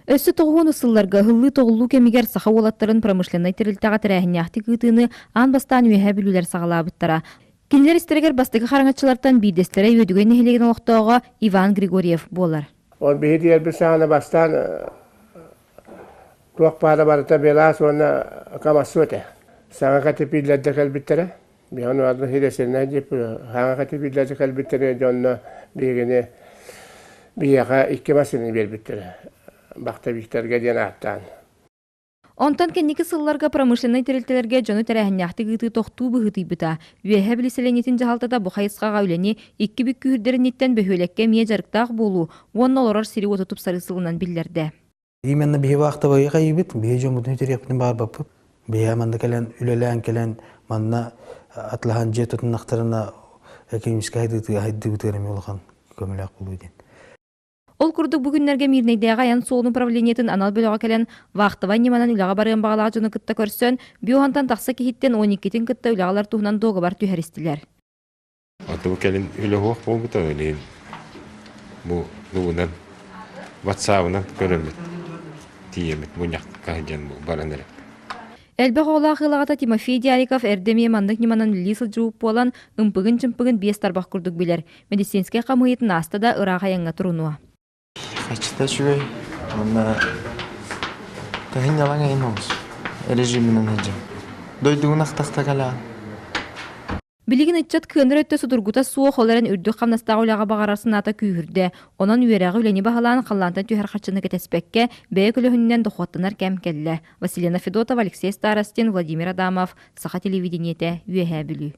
Өссө тоҕуһун сылларга ыһыллыы-тоҕуллуу кэмигэр саха уолаттарын промышленнай тэрилтэҕэ тэрээһиннээхтик ыытыыны аан бастаан Үөһээ Бүлүүлэр саҕалаабыттара. Кинилэр истэригэр бастакы хараҥаччылартан биирдэстэрэ Үөдүгэй нэһилиэгин олохтооҕо Иван Григорьев буолар. Ол биһи тиэрбит саҕана бастаан туох баара барыта Белас уонна Камассу этэ. Саҥа кэтипииллэрдэ кэлбиттэрэ. Биһиги ону хирэсэннэ диэп саҥа кэтипииллэрдэ кэлбиттэрэ дьонно биһигини биһиэхэ икки массыынаны биэрбиттэрэ. Бахтавиктарга диэн ааттаан. Онтон кэнники сылларга промышленнай тэрилтэлэргэ дьону тэрээһиннээхтик ыытыы тохтуу быһыытыйбыта. Үөһээ Бүлүү сэлиэнньэтин дьаһалтата бу хайысхаҕа үлэни икки бүк күүһүрдэринниттэн бөһүөлэккэ эмиэ дьарыктаах буолуу уонна олорор сири-уоту тупсарыы сылынан биллэрдэ. Именно биһи вахтовайы хайыбыт, биһи дьоммутун үтүрүөхпүтүн баарбаппыт. Биһи манна кэлэн үлэлээн кэлэн манна атлаһан дьиэ тутуннахтарына экономическай хайдыытыгар хайдыыбытыгар эмиэ улахан көмөлөөх буолуо диэн. Ол курдук бу күннэргэ Мирнэйдээҕи айан суолун управлениетын анал бөлөҕө кэлэн вахтовай ньыманан үлэҕэ барыан баҕалаах дьону кытта көрсөн, Бюхантан тахса киһиттэн 12-тин кытта үлэҕэ ылар туһунан дуогабар түһэристилэр. Аты бу кэлин үлэ суох буолбута билигин бу тугунан ватсабынан көрөммүт тиийэммит мунньахха сылдьан баран эрэ. Элбэх оҕолоох ыал аҕата Тимофей Дяриков эрдэ эмиэ маннык ньыманан үлэлии сылдьыбыт буолан, ымпыгын-чымпыгын биэс тарбах курдук билэр. Медицинскэй хамыыйытын ааста да ыраах айаҥҥа турунуо. Хаччыта үчүгэй уонна таһын-ньалаҥ айан олус режиминэн сылдьан. Дойдугун ахтахта кэлэҕин. Билигин ыччат кыанар өттө судургута суох, ол эрэн үрдүк хамнастаах үлэҕэ баҕарар санаата күүһүрдэ. Онон үөрэҕи, үлэни баһылаан, халлаантан түһэр харчыны кэтэспэккэ, бэйэ көлөһүнүнэн дохуоттанар кэм кэллэ. Василина Федотова, Алексей Старостин, Владимир Адамов, Саха телевидениетэ, Үөһээ Бүлүү.